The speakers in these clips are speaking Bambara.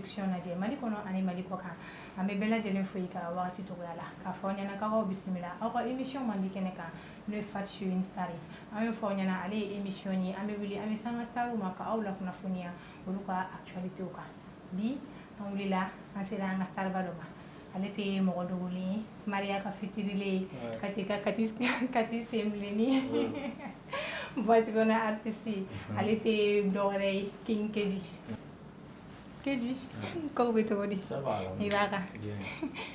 Production lajɛ Mali kɔnɔ ani Mali kɔ kan. An bɛ bɛɛ lajɛlen fo i ka wagati togoya la k'a fɔ aw ɲɛna k'aw bisimila aw ka émission mandi kɛnɛ kan, n'o ye Fati une star ye. An y'o fɔ aw ɲɛna, ale ye émission ye, an bɛ wuli, an bɛ s'an ka starw ma ka aw lakunnafoniya olu ka actualité kan. Bi an wulila, an sera an ka starba dɔ ma. Ale tɛ mɔgɔ dogolen ye, Maria ka fitirilen ye, Kati ka Kati Kati senbilenni, boîte kɔnɔ artiste. Ale tɛ dɔwɛrɛ ye, King Keji. Keji, kow bɛ cogo di? I b'a kan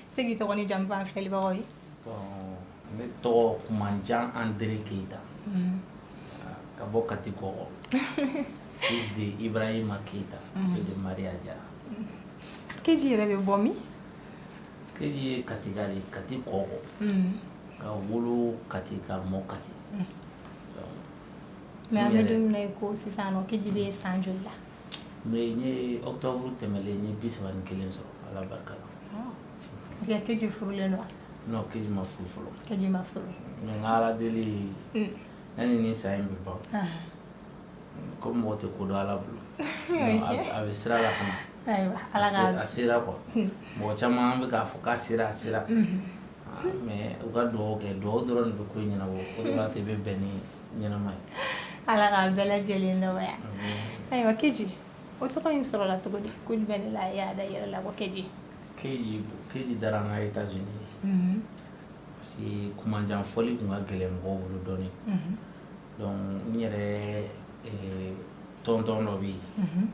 se k'i tɔgɔ ni jamu fɔ an filɛlibagaw ye. Ne tɔgɔ Kumanjan André Keita, ka bɔ Kati Kɔkɔ, fils de Ibrahima Keita et de Maria Diarra. Keji yɛrɛ bɛ bɔ min? Keji ye Katika de ye, Kati Kɔkɔ, ka wolo Kati, ka mɔ Kati. Mais an bɛ don min na i ko sisan nɔ, Keji bɛ san joli la? Mais n ye octobre tɛmɛlen, n ye 31 sɔrɔ, Ala barika la. Keji furulen don wa? Non, Keji ma furu fɔlɔ. Keji ma furu. Mais n ka Ala deli, yanni ni san in bɛ ban, comme mɔgɔ tɛ ko dɔn Ala bolo, a bɛ sira la ka na. Ayiwa, Ala k'a a sera quoi. Mɔgɔ caman bɛ k'a fɔ k'a sera, a sera, mais u ka dugawu kɛ, dugawu dɔrɔn de bɛ ko in ɲɛnabɔ. O de b'a to i bɛ bɛn ni ɲɛnama ye. Ala k'a bɛɛ lajɛlen nɔgɔya. Ayiwa Keji, o tɔgɔ in sɔrɔla cogo di? Ko jumɛn de la i y'a da i yɛrɛ la ko Keji? Keji, Keji dara n ka États-Unis, parce que kumanjan fɔli tun ka gɛlɛn mɔgɔw bolo dɔɔnin. Donc n yɛrɛ tonton dɔ bɛ yen,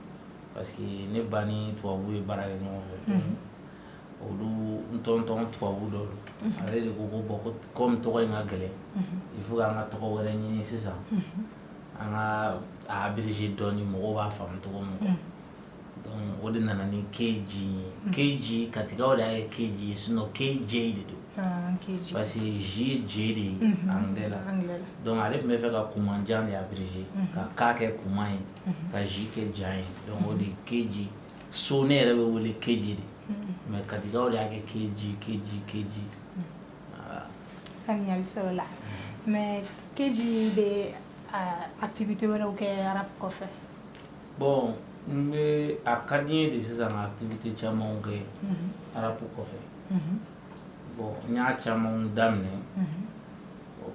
parce que ne ba ni tubabu ye baara kɛ ɲɔgɔn fɛ. Olu n tonton tubabu dɔ don, ale de ko ko bon, ko comme tɔgɔ in ka gɛlɛn, il faut k'an ka tɔgɔ wɛrɛ ɲini sisan, an ka a abrégé dɔɔnin, mɔgɔw b'a faamu cogo min. Donc o de nana ni KJ ye. KJ, Katikaw de y'a kɛ KJ ye, sinon KJ de don, parce que J ye J de ye anglais la. Donc ale tun bɛ fɛ ka kumanjan de abrégé, ka K kɛ kuma ye, ka J kɛ jan ye. Donc o de ye KJ. So ne yɛrɛ bɛ wele KJ de, mais Katikaw de y'a kɛ KJ, KJ, KJ, voilà. Faamuyali sɔrɔla. Mais Keji bɛ activité wɛrɛw kɛ rap kɔfɛ? Bon, n bɛ, a ka di n ye de sisan ka activité camanw kɛ rap kɔfɛ. Bon, n y'a camanw daminɛ.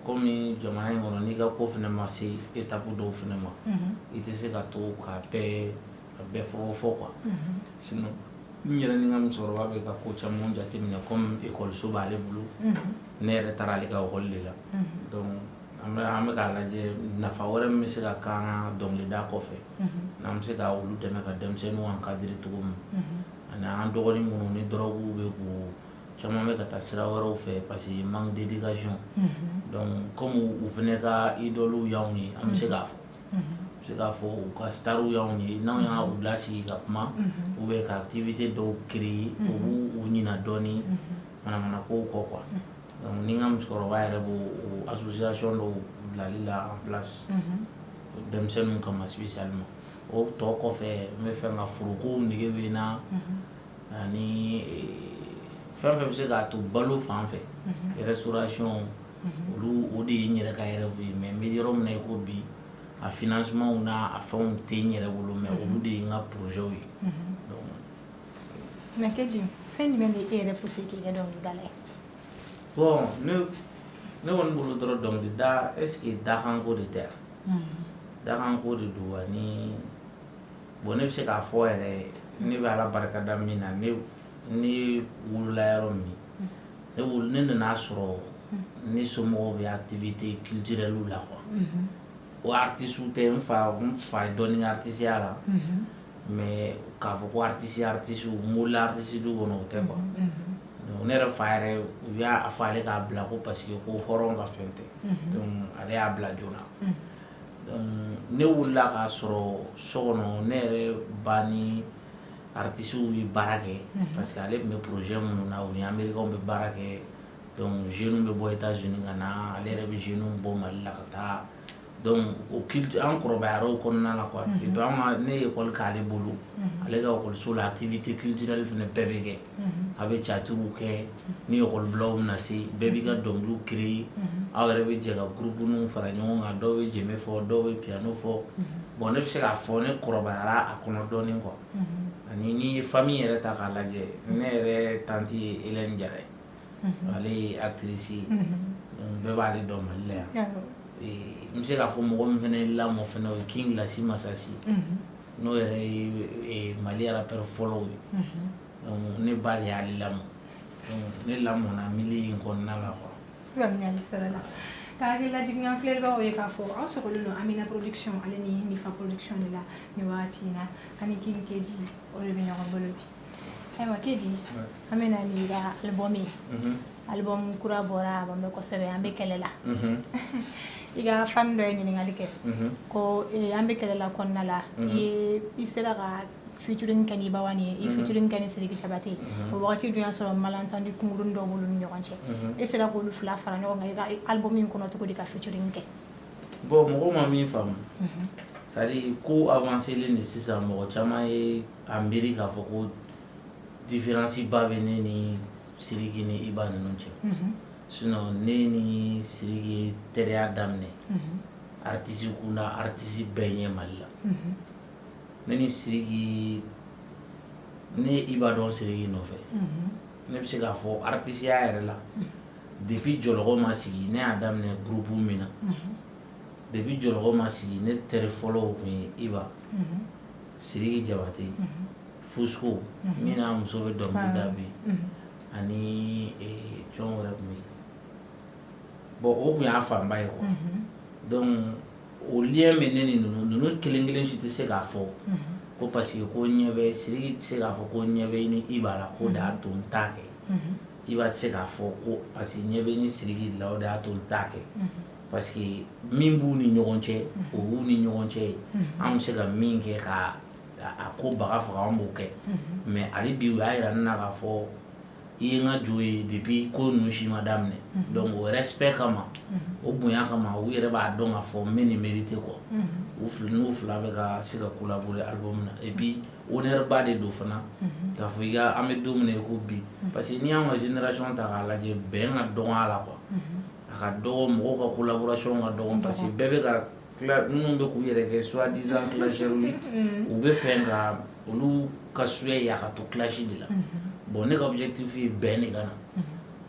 Komi jamana in kɔnɔ, n'i ka ko fana ma se étape dɔw fana ma, i tɛ se ka to k'a bɛɛ a bɛɛ fɔ fɔ quoi. Sinon n yɛrɛ ni n ka musokɔrɔba bɛ ka ko camanw jateminɛ, comme école b'ale bolo, ne yɛrɛ taara ale ka école de la. Donc an bɛ k'a lajɛ nafa wɛrɛ min bɛ se ka k'an ka dɔnkilida kɔfɛ, n'an bɛ se ka olu dɛmɛ ka denmisɛnninw encadrer cogo min, ani an dɔgɔnin minnu ni drogue bɛ k'u caman bɛ ka taa sira wɛrɛw fɛ parce que manque d'éducation. Donc comme u fana ka idole y'anw ye, an bɛ se k'a fɔ, bɛ se k'a fɔ u ka starw y'anw ye, n'anw y'a u lasigi ka kuma ou bien ka activité dɔw créer, u b'u u ɲina dɔɔnin manamana kow kɔ quoi. Donc ni n ka musokɔrɔba yɛrɛ b'o o association dɔw bilali la en place denmisɛnninw kama spécialement. O tɔ kɔfɛ, n bɛ fɛ ka forokow nege bɛ n na, ani fɛn fɛn bɛ se k'a to balo fan fɛ, restauration, olu o de ye n yɛrɛ ka rêve ye. Mais n bɛ yɔrɔ min na i ko bi, a financement n'a a fɛnw tɛ n yɛrɛ bolo, mais olu de ye n ka projet ye. Donc Mais Keji, fɛn jumɛn de e yɛrɛ poussé k'i kɛ dɔnkilidala ye? Bon, ne kɔni bolo dɔrɔn, dɔnkilida, est ce que dakanko de tɛ wa? Dakanko de don. Ani bon, ne bɛ se k'a fɔ yɛrɛ, ne bɛ Ala barikada min na, ne wolola yɔrɔ min, ne wolo, ne nana sɔrɔ ne somɔgɔw bɛ activité culturelle la quoi. O artiste tɛ, n fa ye dɔɔnin kɛ artiste ya la, mais k'a fɔ ko artiste artiste, n wolola artiste du kɔnɔ, o tɛ quoi. Donc ne yɛrɛ fa yɛrɛ, u y'a fɔ ale k'a bila ko parce que ko hɔrɔn ka fɛn tɛ. Donc ale y'a bila joona. Donc ne wulila k'a sɔrɔ so kɔnɔ, ne yɛrɛ ba ni artistes ye baara kɛ, parce que ale tun bɛ projet minnu na, u ni américains bɛ baara kɛ. Donc jeunes bɛ bɔ États-Unis ka na, ale yɛrɛ bɛ jeunes bɔ Mali la ka taa. Donc o culture, an kɔrɔbayara o kɔnɔna la quoi. Et puis an ka, ne ye école k'ale bolo, ale ka école la, activité culturelle fana bɛɛ bɛ kɛ. A bɛ théâtre kɛ, ni école bilaw bɛna se, bɛɛ b'i ka dɔnkiliw créer, aw yɛrɛ bɛ jɛ ka groupe fara ɲɔgɔn kan, dɔw bɛ djembé fɔ, dɔw bɛ piano fɔ. Bon, ne bɛ se k'a fɔ ne kɔrɔbayara a kɔnɔ dɔɔnin quoi. Ani Ni ye famille yɛrɛ ta k'a lajɛ, ne yɛrɛ tante ye Hélène Jara ye, ale ye actrice ye, donc bɛɛ b'ale dɔn Mali la yan. N bɛ se k'a fɔ mɔgɔ min fana ye lamɔ fana, o ye King Lasi Masasi, n'o yɛrɛ ye Mali rappeur fɔlɔw ye. Donc ne ba de y'ale lamɔ, donc ne lamɔna milieu in kɔnɔna la quoi. Faamuyali sɔrɔla. Ka hakili lajigin an filɛlibagaw ye k'a fɔ aw sɔgɔlen don Amina Production ale ni Mifa Production de la nin wagati in na. Ani King Keji, o de bɛ ɲɔgɔn bolo bi. Ayiwa Keji, an bɛ na n'i ka album ye. Album kura bɔra, a bɛ mɛn kosɛbɛ, An bɛ kɛlɛ la. I ka fan dɔ ye ɲininkali kɛ ko An bɛ kɛlɛ la kɔnɔna la, i ye i sera ka featuring kɛ ni Iba One ye, i featuring kɛ ni Sidiki Jabate. O wagati dun y'a sɔrɔ malentendu kunkurunin dɔw b'olu ni ɲɔgɔn cɛ. E sera k'olu fila fara ɲɔgɔn kan i ka album in kɔnɔ cogo di ka featuring kɛ? Bon, mɔgɔw ma min faamu, c'est à dire ko avancé len de sisan, mɔgɔ caman ye a miiri k'a fɔ ko différence ba bɛ ne ni Sidiki ni Iba ninnu cɛ. Sinon ne ni Sidiki ye teriya daminɛ artiste kunda, artiste bɛɛ ɲɛ Mali la. Ne ni Sidiki, ne ye Iba dɔn Sidiki nɔfɛ. Ne bɛ se k'a fɔ artisiya yɛrɛ la, depuis Jɔlɔkɔ ma sigi, ne y'a daminɛ groupe min na, depuis Jɔlɔkɔ ma sigi, ne teri fɔlɔw tun ye Iba, Sidiki Jabate, Fusco min n'a muso bɛ dɔnkili da bi, ani jɔn wɛrɛ tun bɛ yen. Bon, o tun y'a fanba ye quoi. Donc o lien bɛ ne ni ninnu kelen kelen si tɛ se k'a fɔ ko parce que ko ɲɛ bɛ Sidiki tɛ se k'a fɔ ko ɲɛ bɛ ni Iba la ko de y'a to n t'a kɛ. Iba tɛ se k'a fɔ ko parce que ɲɛ bɛ ni Sidiki la, o de y'a to n t'a kɛ, parce que min b'u ni ɲɔgɔn cɛ, o b'u ni ɲɔgɔn cɛ ye. An bɛ se ka min kɛ ka a ko baga faga, an b'o kɛ. Mais hali bi, u y'a yira ne na k'a fɔ i ye n ka jo ye depuis ko ninnu si ma daminɛ. Donc o respect kama, o bonya kama, u yɛrɛ b'a dɔn k'a fɔ n bɛ nin mérité quoi. U fila n'u fila bɛ ka se ka collaborer album na. Et puis honneur ba de don fana k'a fɔ i ka, an bɛ don min na i ko bi, parce que n'i y'anw ka génération ta k'a lajɛ, bɛn ka dɔgɔ a la quoi. A ka dɔgɔ, mɔgɔw ka collaboration ka dɔgɔ, parce que bɛɛ bɛ ka tila. Minnu bɛ k'u yɛrɛ kɛ soi-disant clasheurs ye, u bɛ fɛ ka olu ka souhait ye a ka to clash de la. Bon, ne ka objectif ye bɛn de ka na.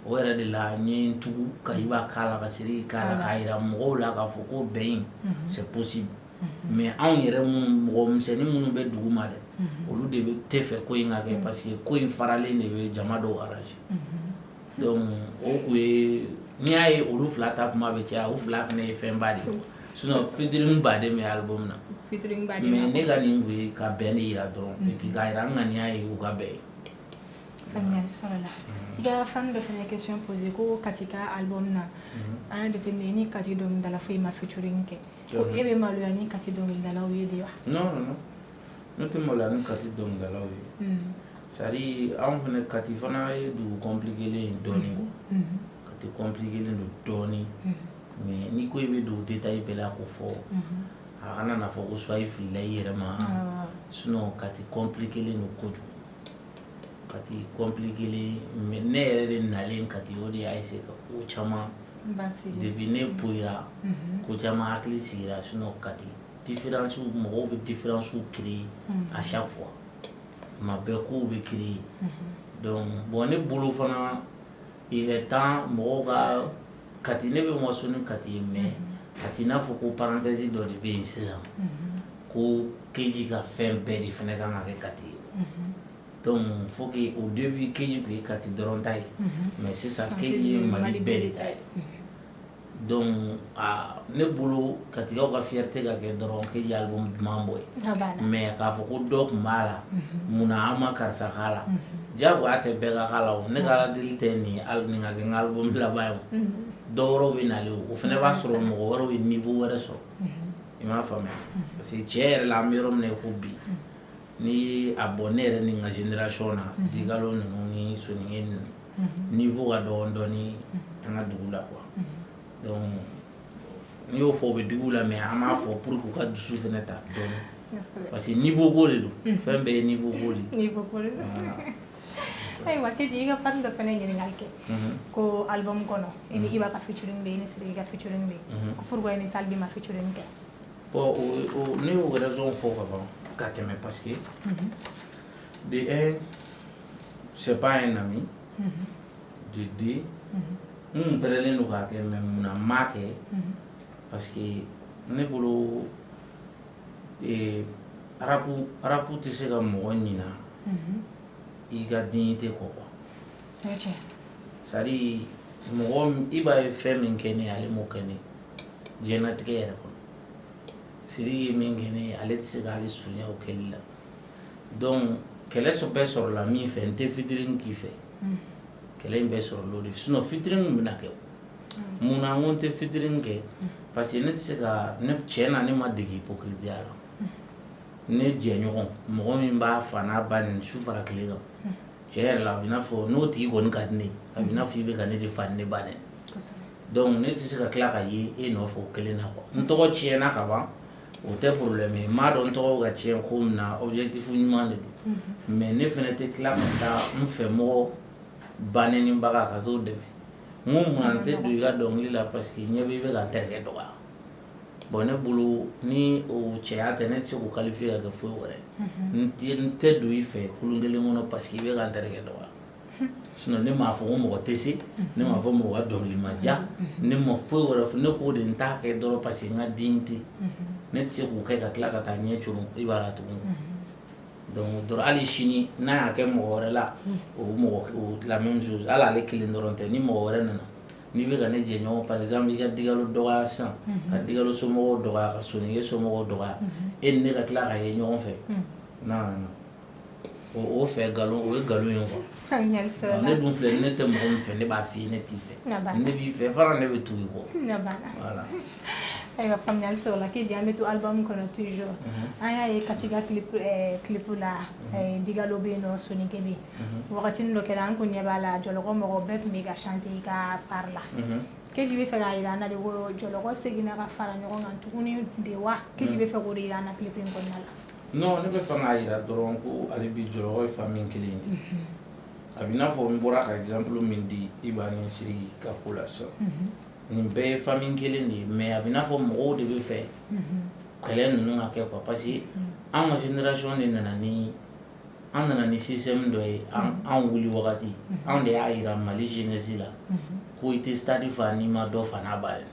O yɛrɛ de la n ye n tugu ka Iba k'a la, ka Sidiki k'a la, k'a yira mɔgɔw la k'a fɔ ko bɛn in, c'est possible. Mais anw yɛrɛ minnu, mɔgɔ misɛnnin minnu bɛ dugu ma dɛ, olu de bɛ tɛ fɛ ko in ka kɛ, parce que ko in faralen de bɛ jama dɔw arranger. Donc o kun ye, n'i y'a ye olu fila ta kuma bɛ caya, o fila fana ye fɛnba de ye. Sinon featuring baden bɛ album na. Featuring baden. Mais ne ka nin kun ye ka bɛn de yira dɔrɔn, et puis k'a yira n ŋaniya ye u ka bɛn ye. Faamuyali sɔrɔla. I ka fan dɔ fana ye question posé ko Kati ka album na, an y'a jateminɛ ni Kati dɔnkilidala foyi ma featuring kɛ, ko e bɛ maloya ni Kati dɔnkilidalaw ye de wa? Non, non, non, ne tɛ maloya ni Kati dɔnkilidalaw ye. C'est à dire anw fana, Kati fana ye dugu compliqué len ye dɔɔnin quoi. Kati compliqué len don dɔɔnin, mais n'i ko i bɛ don détail bɛɛ la k'o fɔ, a kana na fɔ ko soit i filila i yɛrɛ ma. Sinon Kati compliqué len don kojugu. Kati compliqué len, mais ne yɛrɛ de nalen Kati, o de y'a essayer ka ko caman depuis ne poyira, ko caman hakili sigira. Sinon Kati différence, mɔgɔw bɛ différence créer à chaque fois, tuma bɛɛ kow bɛ créer. Donc bon, ne bolo fana, il est temps mɔgɔw ka Kati, ne bɛ waso ni Kati ye, mais a t'i n'a fɔ ko parenthèse dɔ de bɛ yen sisan ko Keji ka fɛn bɛɛ de fana kan ka kɛ Kati ye. Donc faut que au début Keji tun ye Kati dɔrɔn ta ye, mais sisan Keji ye Mali bɛɛ de ta ye. Donc aa, ne bolo Katikaw ka fierté ka kɛ dɔrɔn Keji album duman bɔ ye. Mais k'a fɔ ko dɔ tun b'a la, munna an ma karisa k'a la, diyagoya tɛ bɛɛ ka k'a la. O ne ka Ala deli tɛ nin ye nin ka kɛ n ka album laban ye. O dɔ wɛrɛw bɛ nalen, o fana b'a sɔrɔ mɔgɔ wɛrɛw ye niveau wɛrɛ sɔrɔ, i m'a faamuya? Parce que tiɲɛ yɛrɛ la, an bɛ yɔrɔ min na i ko bi, n'i ye a bɔ ne yɛrɛ ni n ka génération na, Digalo ninnu ni Soninke ninnu, niveau ka dɔgɔ dɔɔni an ka dugu la quoi. Donc n'i y'o fɔ, u bɛ digi u la, mais an b'a fɔ pour que u ka dusu fana ta dɔɔni, parce que niveau ko de don, fɛn bɛɛ ye niveau ko de ye. Niveau ko de don. Ayiwa Keji, i ka fan dɔ fana ye ɲininkali kɛ ko album kɔnɔ, i ni Iba ka featuring bɛ yen, i ni Sidiki ka featuring bɛ yen, ko pourquoi i ni Talibi ma featuring kɛ? Bon, o ne y'o raison fɔ ka ban ka tɛmɛ, parce que De un, c'est pas un ami. De deux, n kun pɛrɛlen don k'a kɛ, mais munna n m'a kɛ? Parce que ne bolo, rap tɛ se ka mɔgɔ ɲina i ka dignité kɔ quoi. C'est à dire, mɔgɔ i b'a ye, fɛn min kɛ ne ye, ale m'o kɛ ne ye diɲɛlatigɛ yɛrɛ kɔnɔ. Sidiki ye min kɛ ne ye, ale tɛ se k'ale surunya o kɛli la. Donc kɛlɛ bɛɛ sɔrɔla min fɛ, n tɛ featuring k'i fɛ. Kɛlɛ in bɛɛ sɔrɔla o de. Sinon featuring bɛna kɛ. Munna n ko n tɛ featuring kɛ? Parce que ne tɛ se ka ne tiɲɛ na, ne ma dege hypocrite la. Ne jɛɲɔgɔn, mɔgɔ min b'a fa n'a ba nin su fara tile kan, tiɲɛ yɛrɛ la, a bɛ i n'a fɔ n'o tigi kɔni ka di ne ye, a bɛ i n'a fɔ i bɛ ka ne de fa ni ne ba nɛni. Donc ne tɛ se ka tila ka ye e nɔfɛ o kelen na quoi. N tɔgɔ tiɲɛna ka ban, o tɛ problème ye. N m'a dɔn n tɔgɔ bɛ ka tiɲɛ ko min na, objectif ɲuman de don, mais ne fɛnɛ tɛ tila ka taa n fɛ mɔgɔ ba nɛnibaga ka t'o dɛmɛ. N ko munna n tɛ don i ka dɔnkili la? Parce que ɲɛ bɛ i bɛ ka n terikɛ dɔgɔya. Bon, ne bolo, ni o cɛya tɛ, ne tɛ se k'o qualifier ka kɛ foyi wɛrɛ. N tɛ don i fɛ kulun kelen kɔnɔ parce que i bɛ ka n terikɛ dɔgɔya. Sinon ne m'a fɔ ko mɔgɔ tɛ se, ne m'a fɔ mɔgɔ ka dɔnkili ma diya, ne ma foyi wɛrɛ fɔ. Ne k'o de, n t'a kɛ dɔrɔn parce que n ka dignité, ne tɛ se k'o kɛ ka tila ka taa ɲɛ coron i b'a la tugun. Donc dɔrɔn, hali sini n'a y'a kɛ mɔgɔ wɛrɛ la, o mɔgɔ o, la même chose. Hali ale kelen dɔrɔn tɛ, ni mɔgɔ wɛrɛ nana n'i bɛ ka ne jɛɲɔgɔn, par exemple i ka Digalo dɔgɔya sisan, ka Digalo somɔgɔw dɔgɔya, ka Soninke somɔgɔw dɔgɔya, e ni ne ka tila ka ye ɲɔgɔn fɛ, non non non, o fɛ nkalon, o ye nkalon ye quoi. Ne dun filɛ, ne tɛ mɔgɔ min fɛ, ne b'a f'i ye ne t'i fɛ. Ne b'i fɛ fana, ne bɛ tugu i kɔ. Voilà. Ayiwa, faamuyali sɔrɔla. Keji, an bɛ to album kɔnɔ toujours. An y'a ye Katiga clip la, Digalo bɛ yen nɔ, Soninke bɛ yen. Wagatinin dɔ kɛra, an kun ɲɛ b'a la, Jɔlɔkɔ mɔgɔw bɛɛ tun bɛ ka chanter i ka part la. Keji bɛ fɛ k'a jira an na de ko Jɔlɔkɔ seginna ka fara ɲɔgɔn kan tuguni de wa? Keji bɛ fɛ k'o de jira an na clip in kɔnɔna la? Non, ne bɛ fɛ k'a jira dɔrɔn ko ale bi Jɔlɔkɔ ye famille kelen ye. A bɛ i n'a fɔ n bɔra ka exemple min di Iba ni Sidiki ka ko la sisan, nin bɛɛ ye famille kelen de ye, mais a bɛ i n'a fɔ mɔgɔw de bɛ fɛ kɛlɛ ninnu ka kɛ quoi. Parce que an ka génération de nana ni, an nana ni système dɔ ye. An wuli wagati, anw de y'a jira Mali jeunesse la ko i tɛ stade fa n'i ma dɔ fa n'a ba ye.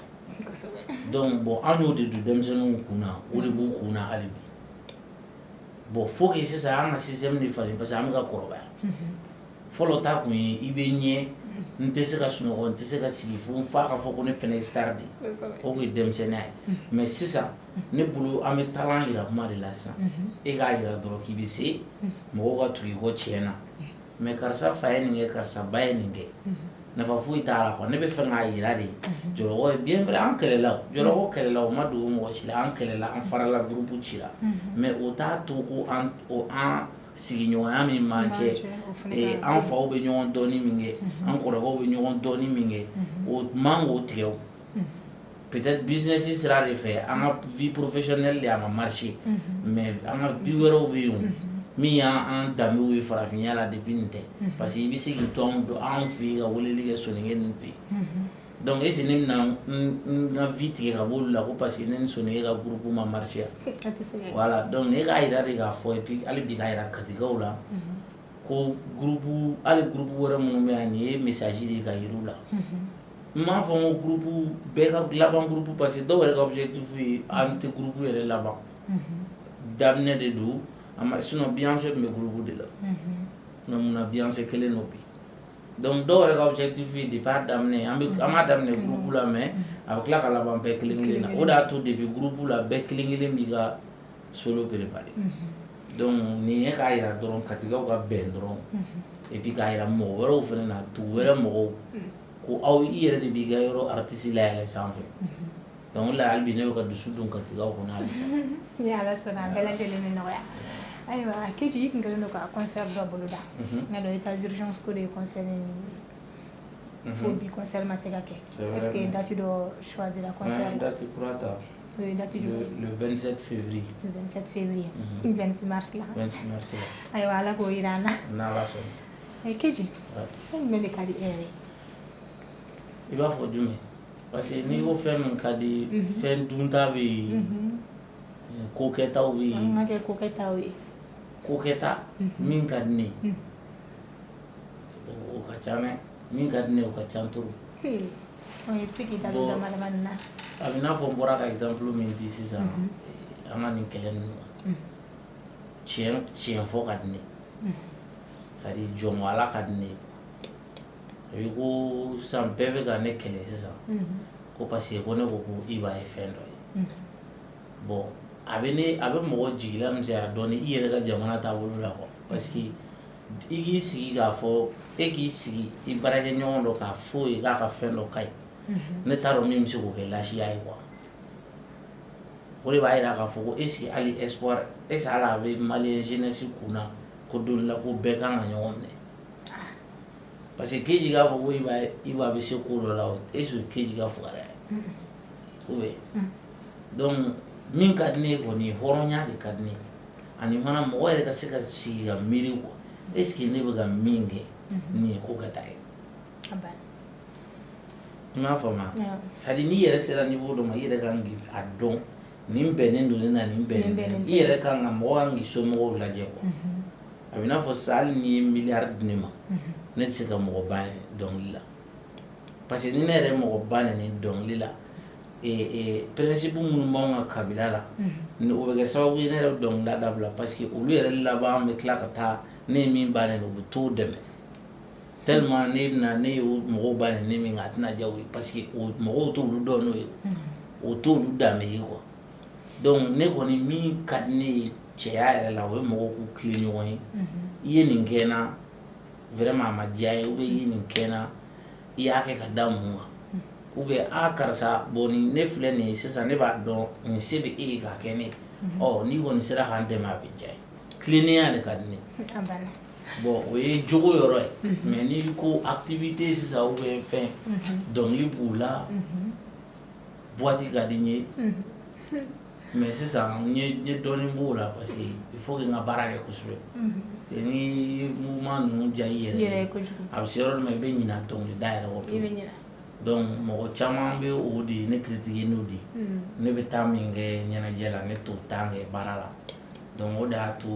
Donc bon, an y'o de don denmisɛnninw kun na, o de b'u kun na hali bi. Bon, faut que sisan an ka système de falen, parce que an bɛ ka kɔrɔbaya. Fɔlɔ ta kun ye i bɛ ɲɛ, n tɛ se ka sunɔgɔ, n tɛ se ka sigi fo n fa ka fɔ ko ne fɛnɛ ye star de ye. O kun ye denmisɛnninya ye. Mais sisan ne bolo, an bɛ talent yira kuma de la sisan. E k'a yira dɔrɔn k'i bɛ se, mɔgɔw ka tugu i kɔ tiɲɛ na. Mais karisa fa ye nin kɛ, karisa ba ye nin kɛ, nafa foyi t'a la quoi. Ne bɛ fɛ k'a yira de Jɔlɔkɔ ye. Bien vrai, an kɛlɛla, Jɔlɔkɔ kɛlɛla, o ma dogo mɔgɔ si la. An kɛlɛla, an farala, groupe cira, mais o t'a to ko an o an sigiɲɔgɔnya min b'an cɛ, an faw bɛ ɲɔgɔn dɔɔni min kɛ, an kɔrɔkɛw bɛ ɲɔgɔn dɔɔni min kɛ, o man k'o tigɛ. O peut-être business sira de fɛ, an ka vie professionnelle de a ma marché, mais an ka vie wɛrɛw bɛ yen min y'an danbew ye farafinya la depuis nin tɛ. Parce que i bɛ se k'i to anw fɛ yen ka weleli kɛ Soninke ninnu fɛ yen. Donc est ce que ne bɛna n ka vie tigɛ ka bɔ olu la ko parce que ne ni Soninke ka groupe ma marché? Voilà. Donc ne k'a yira de k'a fɔ, et puis hali bi k'a yira Katikaw la ko groupe, hali groupe wɛrɛ minnu bɛ yan, nin ye message de ye ka yir'u la. N m'a fɔ n ko groupe bɛɛ ka laban groupe, parce que dɔw yɛrɛ ka objectif ye an tɛ groupe yɛrɛ laban, daminɛ de don. Sinon Beyoncé tun bɛ groupe de la, mais munna Beyoncé kelen don bi? Donc dɔw yɛrɛ ka objectif ye depuis a daminɛ, an bɛ an b'a daminɛ groupe la, mais a bɛ tila ka laban bɛɛ kelen kelen na. O de y'a to depuis groupe la, bɛɛ kelen kelen b'i ka solo préparé. Donc nin ye k'a yira dɔrɔn Katikaw ka bɛn dɔrɔn, et puis k'a yira mɔgɔ wɛrɛw fana na, dugu wɛrɛ mɔgɔw, ko aw i yɛrɛ de b'i ka yɔrɔ artiste layɛlɛ sanfɛ. Donc o de la hali bi ne bɛ ka dusu don Katikaw kɔnɔ halisa. Ni Ala sɔnna, a bɛɛ lajɛlen bɛ nɔgɔya. Ayiwa Keji, i kun kɛlen don ka concert dɔ boloda. N y'a dɔn état d'urgence ko de ye concert in, fo bi concert ma se ka kɛ. Est ce que date dɔ choisira concert la? Date kura ta. O ye date jumɛn? Le 27 février. Le 27 février, 26 mars la. 26 mars la. Ayiwa, Ala k'o yira an na. N'Ala sɔnna. Keji, fɛn jumɛn de ka di e yɛrɛ ye? I b'a fɔ jumɛn? Parce que n'i ko fɛn min ka di, fɛn dunta bɛ yen, ko kɛtaw bɛ yen. An ka kɛ ko kɛtaw ye. Ko kɛta min ka di ne ye, o ka ca dɛ. Min ka di ne ye, o ka ca trop. I bɛ se k'i da don dama damani na? A bɛ n'a fɔ n bɔra ka exemple min di sisan, an ka nin kɛlɛ ninnu, tiɲɛ tiɲɛ fɔ ka di ne ye, c'est à dire jɔnko Ala ka di ne ye. A bɛ ko sisan bɛɛ bɛ ka ne kɛlɛ sisan ko parce que ko ne ko ko Iba ye fɛn dɔ ye. Bon, a bɛ ne, a bɛ mɔgɔ jigila misɛnya dɔɔni i yɛrɛ ka jamana taabolo la quoi, parce que i k'i sigi k'a fɔ, e k'i sigi i baarakɛɲɔgɔn dɔ k'a fɔ ye k'a ka fɛn dɔ ka ɲi, ne t'a dɔn min bɛ se k'o kɛ laasiya ye quoi. O de b'a jira k'a fɔ ko est ce que hali espoir, est ce que hali a bɛ malien jeunesse kun na ko don dɔ la ko bɛɛ kan ka ɲɔgɔn minɛ? Parce que Keji k'a fɔ ko Iba bɛ se ko dɔ la, est ce que Keji ka fugariya ye ou bien? Donc min ka di ne ye kɔni, hɔrɔnya de ka di ne ye, ani fana mɔgɔ yɛrɛ ka se ka sigi ka miiri quoi, est ce que ne bɛ ka min kɛ nin ye ko kɛta ye? I m'a faamu? C'est à dire n'i yɛrɛ sera niveau dɔ ma, i yɛrɛ kan k'a dɔn nin bɛnnen don ne na, nin bɛnnen tɛ. I yɛrɛ kan ka, mɔgɔ kan k'i somɔgɔw lajɛ quoi. A bɛ n'a fɔ sisan, hali n'i ye miliyari di ne ma, ne tɛ se ka mɔgɔ ba dɔnkili la, parce que ni ne yɛrɛ ye mɔgɔ ba nɛni dɔnkili la, principe minnu b'anw ka kabila la, o bɛ kɛ sababu ye ne yɛrɛ bɛ dɔnkilida dabila, parce que olu yɛrɛ laban bɛ tila ka taa ne ye min ba nɛni, u bɛ t'o dɛmɛ, tellement ne bɛna ne ye mɔgɔw ba nɛni min kɛ, a tɛna diya u ye, parce que o mɔgɔw t'olu dɔn n'o ye, o t'olu danbe ye quoi. Donc ne kɔni, min ka di ne ye cɛya yɛrɛ la, o ye mɔgɔw k'u tilen ɲɔgɔn ye. I ye nin kɛ n na, vraiment a ma diya n ye, ou bien i ye nin kɛ n na, i y'a kɛ ka da mun kan? Ou bien a karisa, bon, nin ne filɛ nin ye sisan, ne b'a dɔn nin se bɛ e ye k'a kɛ ne ye, ɔ n'i kɔni sera k'an dɛmɛ, a bɛ diya ye. Tilennenya de ka di ne ye. Bon, o ye jogo yɔrɔ ye. Mais n'i ko activité sisan, ou bien fɛn, dɔnkili b'u la, boîte ka di n ye, mais sisan n ye dɔɔnin b'o la, parce que il faut que n ka baara kɛ kosɛbɛ. Ni ye mouvement ninnu diya i yɛrɛ ye, a bɛ se yɔrɔ dɔ ma, i bɛ ɲina dɔnkilida yɛrɛ kɔ. Donc mɔgɔ caman bɛ o de ye ne critiquer n'o de ye. Ne bɛ taa min kɛ ɲɛnajɛ la, ne t'o temps kɛ baara la. Donc o de y'a to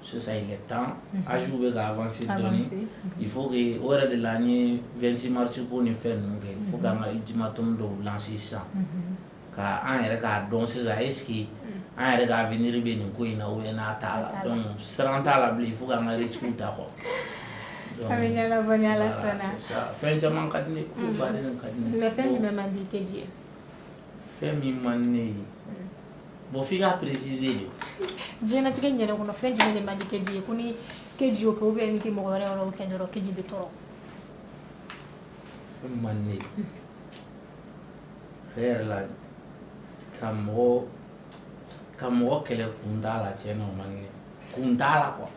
sisan il est temps, âge bɛ ka avancer dɔɔni, il faut que o yɛrɛ de la n ye 26 mars ko ni fɛn ninnu kɛ. Il faut que an ka ultimatum dɔw lancer sisan, ka an yɛrɛ k'a dɔn sisan est ce que an yɛrɛ ka avenir bɛ nin ko in na ou bien n'a t'a la. Donc siran t'a la bilen, il faut k'an ka risque ta quoi. A bɛ ɲɛnabɔ ni Ala sɔnna. Fɛn caman ka di ne ye, ko baden de ka di ne ye. Mais fɛn jumɛn man di Keji ye? Fɛn min man di ne ye, bon, f'i k'a préciser de. Diɲɛlatigɛ in yɛrɛ kɔnɔ, fɛn jumɛn de man di Keji ye, ko ni Keji y'o kɛ ou bien ni mɔgɔ wɛrɛ y'o kɛ dɔrɔn, Keji bɛ tɔɔrɔ? Fɛn min man di ne ye tiɲɛ yɛrɛ la, ka mɔgɔ kɛlɛ kun t'a la, tiɲɛ na, o man di ne ye. Kun t'a la quoi.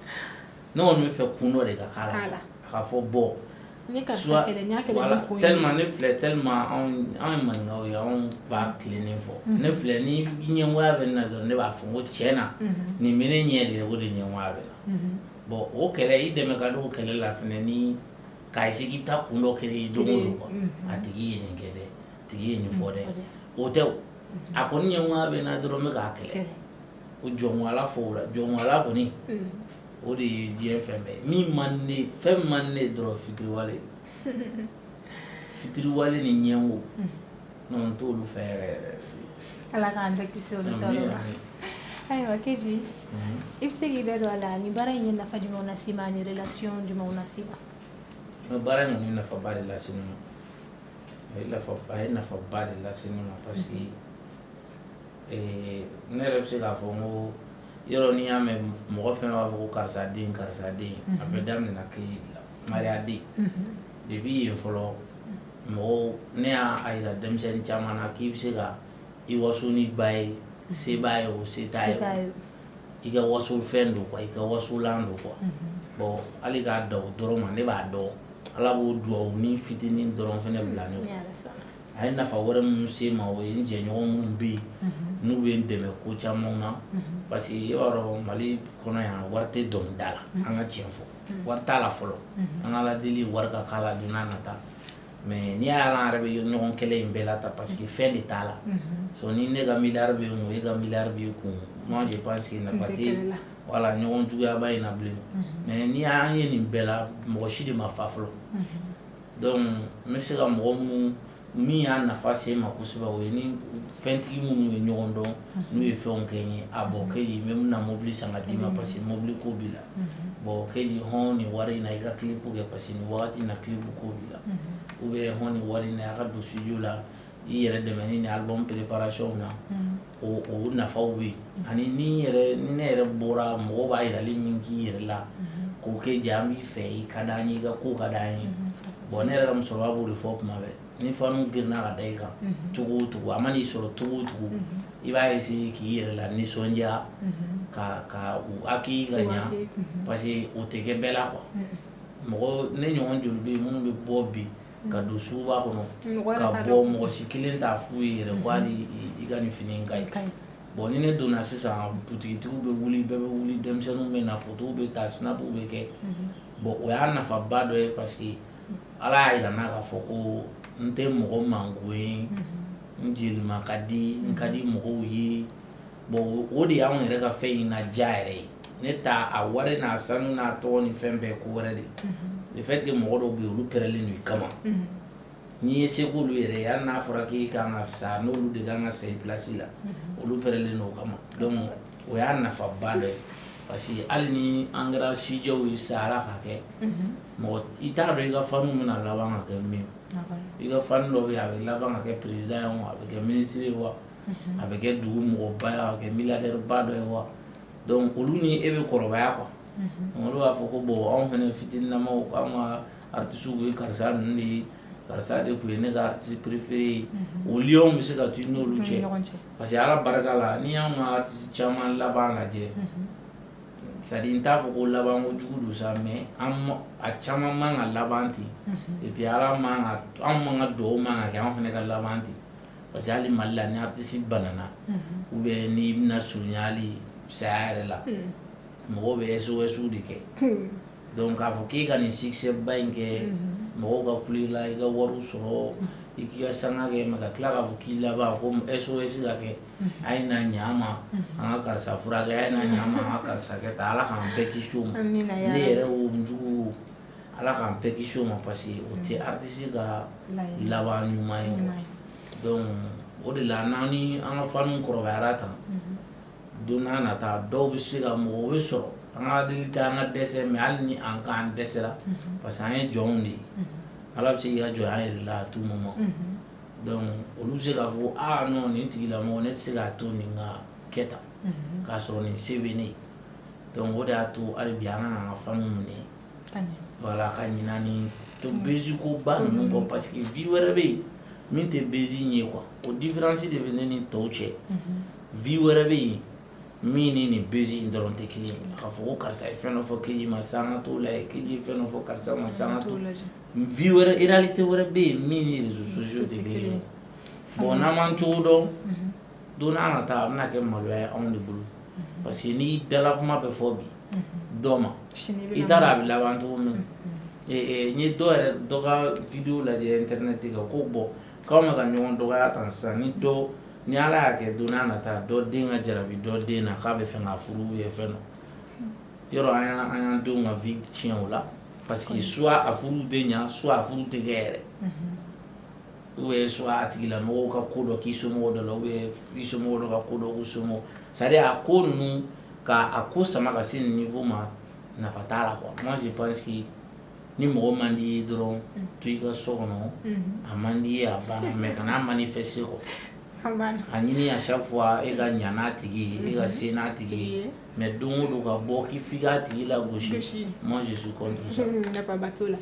Ne kɔni bɛ fɛ kun dɔ de ka k'a la, a ka fɔ bon. Ni karisa kɛlɛ, n y'a kɛlɛ ni kun ye. Tellement ne filɛ, tellement anw ye maninkaw ye, anw b'a tilennen fɔ. Ne filɛ, ni ɲɛngoya bɛ ne na dɔrɔn, ne b'a fɔ n ko tiɲɛ na, nin bɛ ne ɲɛ de, o de ɲɛngoya bɛ na. Bon, o kɛlɛ, i dɛmɛ ka di o kɛlɛ la fɛnɛ, ni k'a essayer k'i bɛ taa kun dɔ créer don o don quoi. A tigi ye nin kɛ dɛ, tigi ye nin fɔ dɛ, o tɛ o. A kɔni ɲɛngoya bɛ n na dɔrɔn, n bɛ k'a kɛlɛ. O jɔnko Ala fɔ o la, jɔnko Ala kɔni, o de ye diɲɛ fɛn bɛɛ ye. Min man di ne ye, fɛn min man di ne ye dɔrɔn, fitiriwale. Fitiriwale ni ɲɛngo, non, n t'olu fɛ yɛrɛ yɛrɛ. Ala k'an bɛɛ kisi olu tɔɔrɔ ma. Ayiwa Keji, i bɛ se k'i da don a la, nin baara in ye nafa jumɛnw lase i ma ani relation jumɛnw lase i ma? Mais baara in kɔni ye nafaba de lase ne ma. A ye nafaba de lase ne ma, parce que ne yɛrɛ bɛ se k'a fɔ n ko yɔrɔ n'i y'a mɛn mɔgɔ fɛn b'a fɔ ko karisa den, karisa den, a bɛɛ daminɛna Keji de la, Mariya den. Depuis yen fɔlɔ, mɔgɔw, ne y'a yira denmisɛnnin caman na k'i bɛ se ka i waso ni ba ye, se b'a ye o, se t'a ye o, i ka waso fɛn don quoi, i ka wasolan don quoi. Bon, hali k'a dan o dɔrɔn ma, ne b'a dɔn Ala b'o duwawu ni fitinin dɔrɔn fɛnɛ bila ne kun. A ye nafa wɛrɛ minnu se ma, o ye n jɛɲɔgɔn minnu bɛ yen n'u bɛ n dɛmɛ ko caman na, parce que i b'a dɔn Mali kɔnɔ yan, wari tɛ dɔnkilida la. An ka tiɲɛ fɔ, wari t'a la fɔlɔ. An ka Ala deli wari ka k'a la don n'a nata. Mais n'i y'a ye an yɛrɛ bɛ ɲɔgɔn kɛlɛ in bɛɛ la ta, parce que fɛn de t'a la. So ni ne ka miliyari bɛ n kun, e ka miliyari b'i kun, moi je pense que nafa tɛ. Wala ɲɔgɔn juguyaba in na bilen. Mais n'i y'an ye nin bɛɛ la, mɔgɔ si de ma fa fɔlɔ. Donc n bɛ se ka mɔgɔ minnu min y'a nafa se ma kosɛbɛ, o ye ni fɛntigi minnu ye ɲɔgɔn dɔn, n'u ye fɛnw kɛ n ye. A bon, Keji, n bɛ na mobili san ka d'i ma parce que mobili ko b'i la. Bon, Keji, hɔn nin wari in na, i ka clip kɛ parce que nin wagati in na clip ko b'i la. Ou bien hɔn nin wari in na, a ka don studio la, i yɛrɛ dɛmɛ ni album préparation na. O nafaw bɛ yen. Ani ni yɛrɛ ni ne yɛrɛ bɔra, mɔgɔw b'a yirali min k'i yɛrɛ la k'o kɛ ja, an b'i fɛ, i ka d'an ye, i ka ko ka d'an ye. Bon, ne yɛrɛ ka musokɔrɔba b'o de fɔ tuma bɛɛ. Ni fanu girinna ka da i kan cogo o cogo, a man'i sɔrɔ cogo o cogo, i b'a essayer k'i yɛrɛ la nisɔndiya ka u accueillir ka ɲa, parce que o tɛ kɛ bɛɛ la quoi. Mɔgɔ ne ɲɔgɔn joli bɛ yen minnu bɛ bɔ bi ka don suguba kɔnɔ ka bɔ, mɔgɔ si kelen t'a f'u ye yɛrɛ ko hali i ka nin fini in ka ɲi. Bon, ni ne donna sisan, butigitigiw bɛ wuli, bɛɛ bɛ wuli, denmisɛnninw bɛ na, photos bɛ ta, snap bɛ kɛ. Bon, o y'a nafaba dɔ ye, parce que Ala y'a jira n na k'a fɔ ko n tɛ mɔgɔ mango ye, n jelima ka di, n ka di mɔgɔw ye. Bon, o de y'anw yɛrɛ ka fɛn in na diya yɛrɛ ye. Ne ta a wari n'a sanu n'a tɔgɔ ni fɛn bɛɛ, ko wɛrɛ de. Le fait que mɔgɔ dɔw bɛ yen, olu pɛrɛlen don i kama, n'i ye se k'olu yɛrɛ ye, hali n'a fɔra k'i kan ka sa, n'olu de kan ka sa i place la, olu pɛrɛlen don o kama. Donc o y'a nafaba dɔ ye, parce que hali ni an kɛra sijɛw ye sa, Ala ka kɛ mɔgɔ, i t'a dɔn i ka fanu bɛna laban ka kɛ min ye. I ka fanu dɔ bɛ yen, a bɛ laban ka kɛ président ye wa, a bɛ kɛ ministre ye wa, a bɛ kɛ dugu mɔgɔba ye, a bɛ kɛ milliardaire ba dɔ ye wa. Donc olu ni e bɛ kɔrɔbaya quoi. Olu b'a fɔ ko bon, anw fana fitininamaw, anw ka artistes ye karisa ninnu de ye, karisa de tun ye ne ka artiste préféré ye. O liens bɛ se ka to i n'olu cɛ, parce que Ala barika la, n'i y'anw ka artiste caman laban lajɛ, c'est à dire n t'a fɔ ko laban kojugu don sa, mais an a caman man ka laban ten. Et puis Ala man ka anw man ka dugawu man ka kɛ anw fana ka laban ten, parce que hali Mali la, ni artiste banana ou bien n'i bɛna surunya hali saya yɛrɛ la, mɔgɔw bɛ SOS de kɛ. Donc k'a fɔ k'e ka nin succès ba in kɛ, mɔgɔw ka kule la, i ka wariw sɔrɔ, i k'i ka sanga kɛ, mais ka tila k'a fɔ k'i laban ko SOS ka kɛ, a ye na ɲɛ an ma, an ka karisa furakɛ, a ye na ɲɛ an ma, an ka karisa kɛ tan. Ala k'an bɛɛ kisi o ma. Ne yɛrɛ o, n jugu o, Ala k'an bɛɛ kisi o ma, parce que o tɛ artiste ka laban ɲuman ye. Donc o de la, n'an ni an ka fanu kɔrɔbayara tan, don n'a nata, dɔw bɛ se ka mɔgɔ bɛ sɔrɔ an ka deli tɛ an ka dɛsɛ, mais hali ni an k'an dɛsɛra, parce que an ye jɔnw de ye, Ala bɛ se k'i ka jɔnya yɛrɛ la à tout moment. Donc olu bɛ se k'a fɔ: aa non, nin tigilamɔgɔ, ne tɛ se k'a to nin ka kɛ tan k'a sɔrɔ nin se bɛ ne ye. Donc o de y'a to hali bi an ka an ka fanu minɛ, voilà, ka ɲina ni to buzz ko ba ninnu kɔ, parce que vie wɛrɛ bɛ yen min tɛ buzz in ye quoi. O différence de bɛ ne ni tɔw cɛ. Vie wɛrɛ bɛ yen min ni nin buzz in dɔrɔn tɛ kelen ye. K'a fɔ ko karisa ye fɛn dɔ fɔ Keji ma, sisan an ka t'o lajɛ, Keji ye fɛn dɔ fɔ karisa ma, sisan an ka t'o vie wɛrɛ, réalité wɛrɛ bɛ yen min ni réseaux sociaux tɛ kelen ye. Bon, n'an m'an cogo dɔn, don n'a nata, a bɛna kɛ maloya ye anw de bolo, parce que n'i dala kuma bɛ fɔ bi dɔ ma, i t'a dɔn a bɛ laban cogo min. N ye dɔ yɛrɛ dɔ ka vidéo lajɛ internet kan ko bon, k'anw bɛ ka ɲɔgɔn dɔgɔya tan sisan, ni dɔ ni Ala y'a kɛ don n'a nata, dɔ den ka jarabi dɔ den na k'a bɛ fɛ k'a furu ou fɛn dɔ yɔrɔ, an y'an denw ka vie tiɲɛ o la, parce que soit a furu tɛ ɲa, soit a furu tɛ kɛ yɛrɛ, ou bien soit a tigilamɔgɔw ka ko dɔ k'i somɔgɔw dɔ la, ou bien i somɔgɔw dɔ ka ko dɔ k'u somɔgɔw. C'est à dire a ko ninnu ka a ko sama ka se nin niveau ma, nafa t'a la quoi. Moi, je pense que ni mɔgɔ man di ye dɔrɔn, to i ka so kɔnɔ. A man di ye, a banna, mais kana manifester quoi. A ɲini à chaque fois e ka ɲa n'a tigi ye, e ka se n'a tigi ye, mais don o don ka bɔ k'i f'i k'a tigi lagosi, moi je suis contre ça. Nafaba t'o la.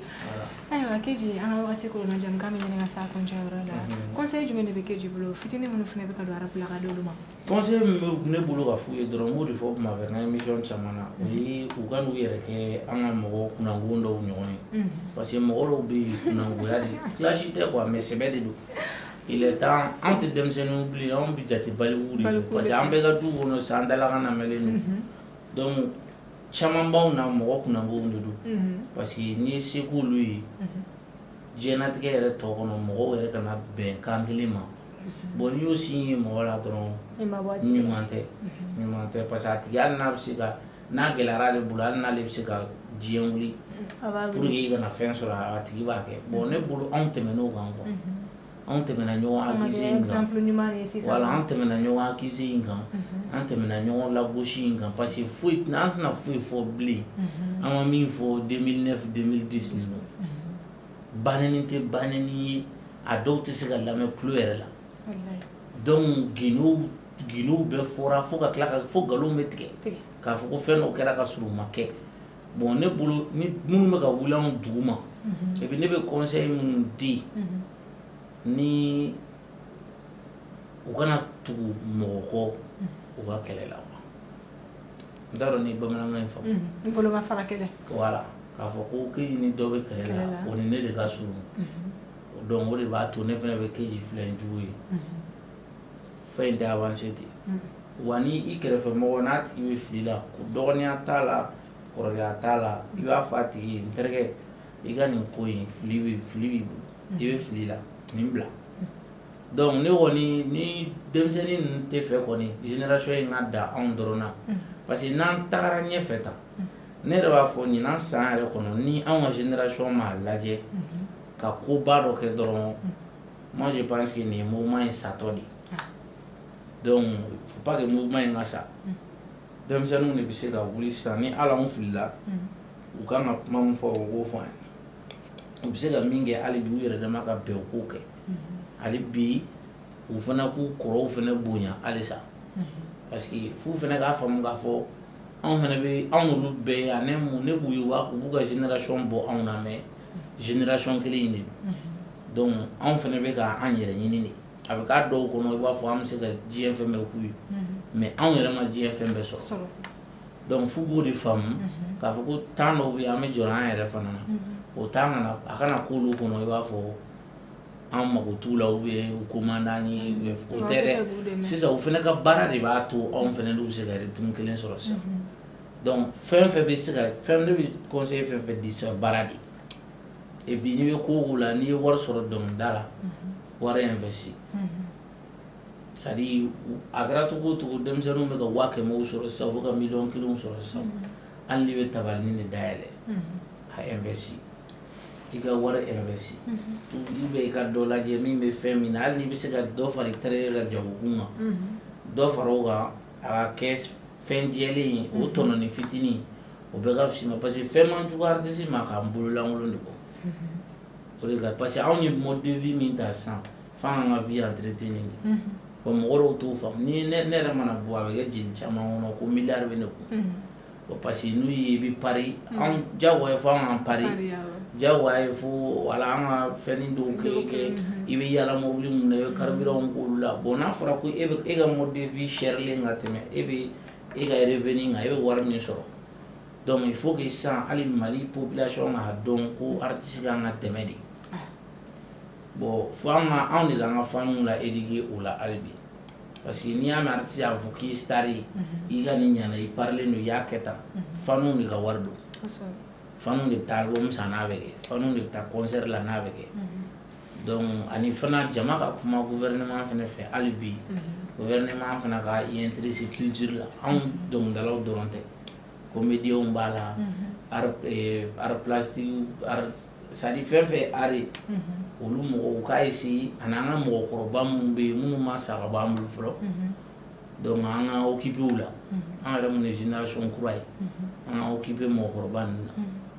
Ayiwa Keji, an ka wagati koronna, jamukan bɛ ɲini ka s'a kuncɛ yɔrɔ la. Conseil jumɛn de bɛ Keji bolo, fitinin minnu fana bɛ ka don rap la, ka d'olu ma? Conseil min bɛ ne bolo ka f'u ye dɔrɔn, n b'o de fɔ kuma bɛɛ n ka émission caman na, o ye u ka n'u yɛrɛ kɛ an ka mɔgɔ kunnago dɔw ɲɔgɔn ye, parce que mɔgɔ dɔw bɛ yen, kunnagoya de clash tɛ quoi, mais sɛbɛ de don. Il est temps, anw tɛ denmisɛnninw bilen, anw bɛ jate balikuw de fɛ, parce que an bɛɛ ka du kɔnɔ sisan, an dalakan lamɛnlen don. Donc caman b'anw na, mɔgɔ kunnagow de don, parce que n'i ye se k'olu ye diɲɛlatigɛ yɛrɛ tɔ kɔnɔ, mɔgɔw yɛrɛ kana bɛn kan kelen ma. Bon, n'i y'o signe ye mɔgɔ la dɔrɔn, ɲuman tɛ, ɲuman tɛ, parce que a tigi, hali n'a bɛ se ka N'a gɛlɛyara ale bolo, hali n'ale bɛ se ka diɲɛ wuli pour que i kana fɛn sɔrɔ, a tigi b'a kɛ. Bon, ne bolo, anw tɛmɛn'o kan quoi. Anw tɛmɛna ɲɔgɔn accuser in kan. Voilà, an tɛmɛna ɲɔgɔn accuser in kan, an tɛmɛna ɲɔgɔn lagosi in kan, parce que foyi an tɛna foyi fɔ bilen an ma min fɔ 2009, 2010 ninnu. Banɛni tɛ banɛni ye, a dɔw tɛ se ka lamɛn tulo yɛrɛ la. Donc gindow bɛɛ fɔra, fo ka tila ka fo nkalon bɛ tigɛ k'a fɔ ko fɛn dɔ kɛra ka sɔrɔ u ma kɛ. Bon, ne bolo, ni minnu bɛ ka wuli anw duguma, et puis ne bɛ conseil minnu di, ni u kana tugu mɔgɔ kɔ u ka kɛlɛ la. N t'a dɔn ni bamanankan in faamu. N boloma fara kɛlɛ. Voilà, k'a fɔ ko Keji ni dɔ bɛ kɛlɛ la, o ni ne de ka surun, donc o de b'a to ne fana bɛ Keji filɛ n jugu ye. Fɛn in tɛ avancer ten. Wa ni i kɛrɛfɛ mɔgɔ n'a tigi bɛ fili la, dɔgɔninya t'a la, kɔrɔkɛya t'a la, i b'a fɔ a tigi ye: n terikɛ, i ka nin ko in, fili bɛ, fili b'i bolo, i bɛ fili la, nin bila. Donc ne kɔni, ni denmisɛnnin ninnu tɛ fɛ kɔni génération in ka da anw dɔrɔn na, parce que n'an tagara ɲɛfɛ tan, ne yɛrɛ b'a fɔ ɲinan san yɛrɛ kɔnɔ, ni anw ka génération m'a lajɛ ka koba dɔ kɛ dɔrɔn, moi je pense que nin ye mouvement in satɔ de ye. Donc faut pas que mouvement in ka sa. Denmisɛnninw de bɛ se ka wuli sisan. Ni hali anw filila, u kan ka kuma min fɔ, u k'o fɔ an ye. U bɛ se ka min kɛ hali bi, u yɛrɛ dama ka bɛn, u k'o kɛ hali bi. U fana k'u kɔrɔw fana bonya halisa, parce que f'u fana k'a faamu k'a fɔ anw fana bɛ, anw n'olu bɛɛ ye ani mun. Ne b'u ye, u b'u ka génération bɔ anw na, mais génération kelen in de don. Donc anw fana bɛ ka an yɛrɛ ɲini de. A bɛ k'a dɔw kɔnɔ i b'a fɔ an bɛ se ka diɲɛ fɛn bɛɛ k'u ye, mais anw yɛrɛ ma diɲɛ fɛn bɛɛ sɔrɔ. Donc f'u k'o de faamu k'a fɔ ko temps dɔw bɛ yen, an bɛ jɔ an yɛrɛ fana na. O temps kana, a kana k'olu kɔnɔ i b'a fɔ an mago t'u la ou bien u ko man d'an ye. O tɛ dɛ. Sisan u fana ka baara de b'a to anw fana n'u bɛ se ka rythme kelen sɔrɔ sisan. Donc fɛn fɛn bɛ se ka fɛn, ne bɛ conseil fɛn fɛn di sisan, baara de. Et puis n'i bɛ ko o ko la, n'i ye wari sɔrɔ dɔnkilida la, wari investi. C'est à dire, a kɛra cogo o cogo, denmisɛnninw bɛ ka 100 000 sɔrɔ sisan, u bɛ ka miliyɔn 1 sɔrɔ sisan. Hali n'i bɛ tabalinin de dayɛlɛ, a investi, i ka wari investi, ou bien i ka dɔ lajɛ min bɛ fɛn min na. Hali n'i bɛ se ka dɔ fara i terikɛ ka jagokun kan, dɔ fara o kan, a ka kɛ fɛn jɛlen ye, o tɔnɔni fitinin, o bɛɛ ka fisa. Parce que fɛn man jugu artiste ma k'an bolo lankolon de bɔ o de ka, parce que anw ye mode de vie min ta sisan, f'an k'an ka vie entretenir de. Bon, mɔgɔ dɔw t'o faamu. Ni ne yɛrɛ mana bɔ, a bɛ kɛ jeli caman kɔnɔ ko miliyari bɛ ne kun. Bon, parce que n'u ye i bɛ Paris, anw diyagoya fo an k'an Paris, diyagoya ye fo wala an ka fɛnnin dɔw kɛ. I bɛ yaala mobili mun na, i bɛ carburant k'olu la. Bon, n'a fɔra ko e bɛ e ka mode de vie chèrelen ka tɛmɛ e bɛ e ka revenu kan, e bɛ wari min sɔrɔ. Donc il faut que sisan hali Mali population k'a dɔn ko artiste kan ka dɛmɛ de. Bon, fo an ka anw de k'an ka faniw la éduquer o la hali bi, parce que n'i y'a mɛn artiste y'a fɔ k'i ye star ye, i ka nin ɲana, i parilen don, i y'a kɛ tan, faniw de ka wari don, faniw de bɛ taa album san n'a bɛ kɛ, faniw de bɛ taa concert la n'a bɛ kɛ. Donc ani fana jama ka kuma gouvernement fana fɛ hali bi, gouvernement fana ka i intéresser culture la. Anw dɔnkilidalaw dɔrɔn tɛ, comédiens b'a la, art plastique, art, c'est à dire fɛn fɛn ye art ye, olu mɔgɔw u k'a essayer, ani an ka mɔgɔkɔrɔba minnu bɛ yen, minnu ma sa ka bɔ an bolo fɔlɔ. Donc an ka occuper u la, an yɛrɛ mun ye génération kura ye, an ka occuper mɔgɔkɔrɔba ninnu na.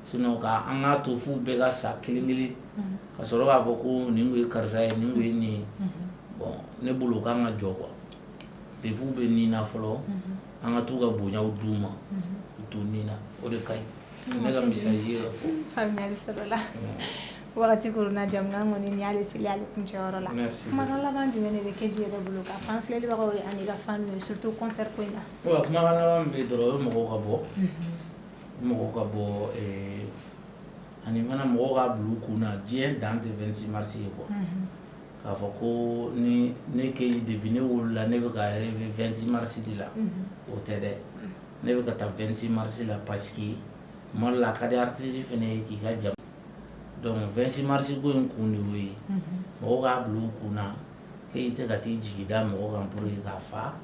Sinon ka an k'a to f'u bɛɛ ka sa kelen kelen ka sɔrɔ k'a fɔ ko nin kun ye karisa ye, nin kun ye nin ye, bon, ne bolo o kan ka jɔ quoi. Depuis u bɛ nin na fɔlɔ, an ka t'u ka bonyaw d'u ma, u to nin na, o de ka ɲi. Ne ka message ye ka fɔ. Faamuyali sɔrɔla. Wagati koronna, jamukan kɔni nin y'ale seli ale kuncɛyɔrɔ la. Kumakan laban jumɛn de bɛ Keji yɛrɛ bolo ka fan filɛlibagaw ye ani ka fan ye, surtout concert ko in na? Wa kumakan laban min bɛ yen dɔrɔn, o ye mɔgɔw ka bɔ, mɔgɔw ka bɔ, ani fana mɔgɔw k'a bila u kun na, diɲɛ dan tɛ 26 mars ye quoi. K'a fɔ ko ni ne Keji, depuis ne wolola, ne bɛ ka rêver 26 mars de la, o tɛ dɛ. Ne bɛ ka taa 26 mars la parce que tuma dɔ la, a ka di artiste fana ye k'i ka jama. Donc 26 mars ko in kun de y'o ye. Mɔgɔw k'a bila u kun na, k'e tɛ ka t'i jigi da mɔgɔ kan pour que k'a fa,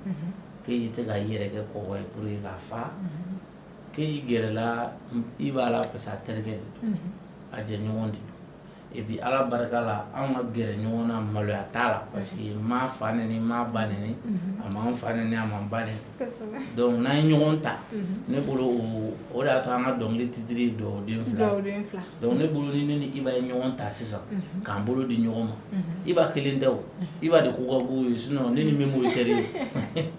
k'e tɛ ka i yɛrɛ kɛ kɔgɔ ye pour que k'a fa. Keji gɛrɛla Iba la parce que a terikɛ de don, a jɛɲɔgɔn de don. Et puis Ala barika la, anw ka gɛrɛ ɲɔgɔn na, maloya t'a la, parce que n m'a fa nɛni, n m'a ba nɛni, a m'an fa nɛni, a m'an ba nɛni. Donc n'an ye ɲɔgɔn ta, ne bolo o de y'a to an ka dɔnkili titre ye Dugawuden fila. Dugawuden fila. Donc ne bolo, ni ne ni Iba ye ɲɔgɔn ta sisan k'an bolo di ɲɔgɔn ma, Iba kelen tɛ o, Iba de ko ka go ye, sinon ne ni Memo ye teri ye.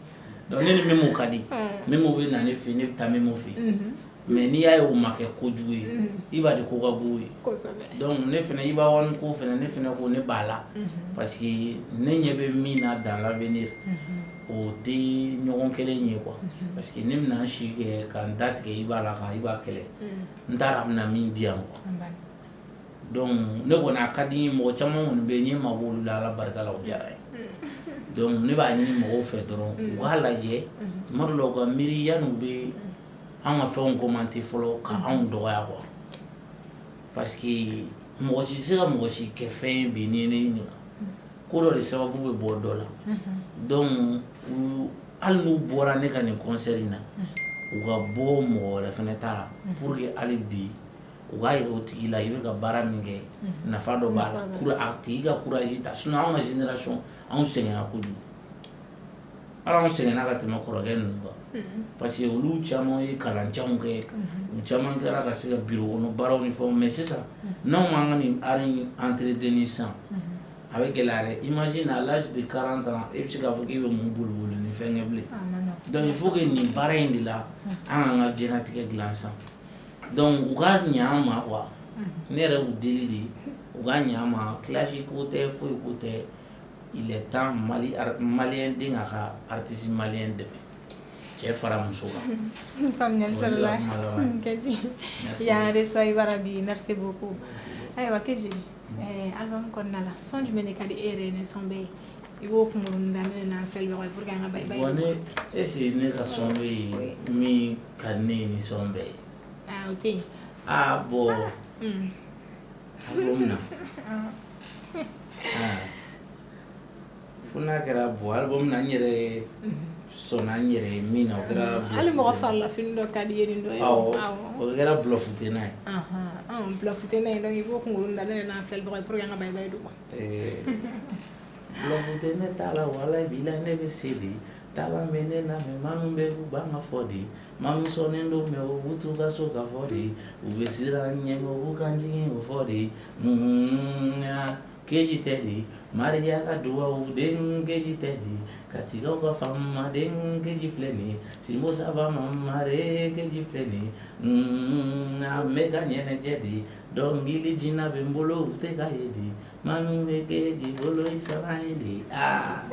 Donc ne ni Memo ka di, Memo bɛ na ne fɛ yen, ne bɛ taa Memo fɛ yen. Mais n'i y'a ye o ma kɛ kojugu ye, Iba de ko ka go ye. Donc ne fɛnɛ, Iba One ko fɛnɛ, ne fɛnɛ ko ne b'a la, parce que ne ɲɛ bɛ min na dans l'avenir, o tɛ ɲɔgɔn kelen ye quoi. Parce que ne bɛna n si kɛ ka n da tigɛ Iba la, ka Iba kɛlɛ, n t'a dɔn a bɛna min di yan quoi. Donc ne kɔni, a ka di n ye, mɔgɔ caman kɔni bɛ yen, n ye mabɔ olu la, Ala barika la, o diyara n ye. Donc ne b'a ɲini mɔgɔw fɛ dɔrɔn, u k'a lajɛ tuma dɔ la, u ka miiri yanni u bɛ an ka fɛnw commenter fɔlɔ, ka anw dɔgɔya quoi. Parce que mɔgɔ si tɛ se ka mɔgɔ si kɛ fɛn ye bi. N'i ye ne ɲininka, ko dɔ de sababu bɛ bɔ dɔ la. Donc hali n'u bɔra ne ka nin concert in na, u ka bɔ mɔgɔ wɛrɛ fɛnɛ ta la, pour que hali bi u k'a yira o tigi la, i bɛ ka baara min kɛ, nafa dɔ b'a la, a tigi ka courage ta. Sinon anw ka génération, anw sɛgɛnna kojugu, hali anw sɛgɛnna ka tɛmɛ kɔrɔkɛ ninnu kan, parce que olu caman ye kalanjanw kɛ, u caman kɛra ka se ka bureau kɔnɔ baaraw ni fɛnw. Mais sisan, n'anw m'an ka nin art in entretenir sisan, a bɛ gɛlɛya dɛ. Imagine, à l'âge de 40 ans, e bɛ se k'a fɔ k'e bɛ mun boli boli ni fɛn kɛ bilen? Donc il faut que nin baara in de la, an k'an ka diɲɛlatigɛ dilan sisan. Donc u ka ɲɛ an ma quoi. Ne yɛrɛ y'u deli de, u ka ɲɛ an ma. Clash ko tɛ, foyi ko tɛ. Il est temps Mali malien den k'a ka artiste malien dɛmɛ, cɛ fara muso kan. Faamuyali sɔrɔla, Keji. Y'an reçoit i bara bi, merci beaucoup. Ayiwa Keji, album kɔnɔna la, son jumɛn de ka di e yɛrɛ ye ni son bɛɛ ye, i b'o kunkurunin da ne n'an filɛlibagaw ye pour que an ka bye bye? Bon, ne est ce que ne ka son bɛ yen min ka di ne ye ni son bɛɛ ye? Ah, o tɛ yen. Ah bon, album na, ah, fo n'a kɛra, bon, album na, n yɛrɛ sɔnna n yɛrɛ ye min na, o kɛra Hali mɔgɔ farilafini dɔ ka di ye nin dɔ ye. Awɔ, o kɛra Bluff tɛ n'a ye. Bluff tɛ n'a ye. Donc i b'o kunkurunin da ne n'an filɛlibagaw ye pour que an ka bye bye d'u ma. Bluff tɛ ne ta la, walayi bilayi, ne bɛ se de talan bɛ ne na, mais maa min bɛ k'u ban ka fɔ de, maa min sɔnnen don, mais u b'u t'u ka so ka fɔ de, u bɛ siran ɲɛ, mais u b'u kan jigin o fɔ de. Keji tɛ de Mariya ka duwawu den, keji tɛ de Katigaw ka faama den, keji filɛ nin ye, Simbo saba mamare, keji filɛ nin ye, a bɛ ka ɲɛnajɛ de, dɔnkili jinɛ bɛ n bolo, u tɛ ka ye de, maa min bɛ keji bolo, i sara ye de. Aa,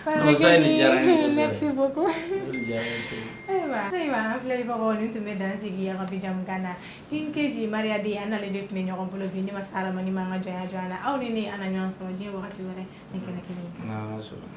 non, ça nin diyara n ye kosɛbɛ. Merci beaucoup. O de diyara n ye trop. Ayiwa, an filɛlibagaw, nin tun bɛ dan sigi an ka bi jamukan na. King Keji Maria de, an n'ale de tun bɛ ɲɔgɔn bolo bi. Ne ma sara ma ni ma an ka jɔnya jɔ a la, aw ni ne, an na ɲɔgɔn sɔrɔ diɲɛ wagati wɛrɛ ni kɛnɛ kelen in kan. N'Ala sɔnna.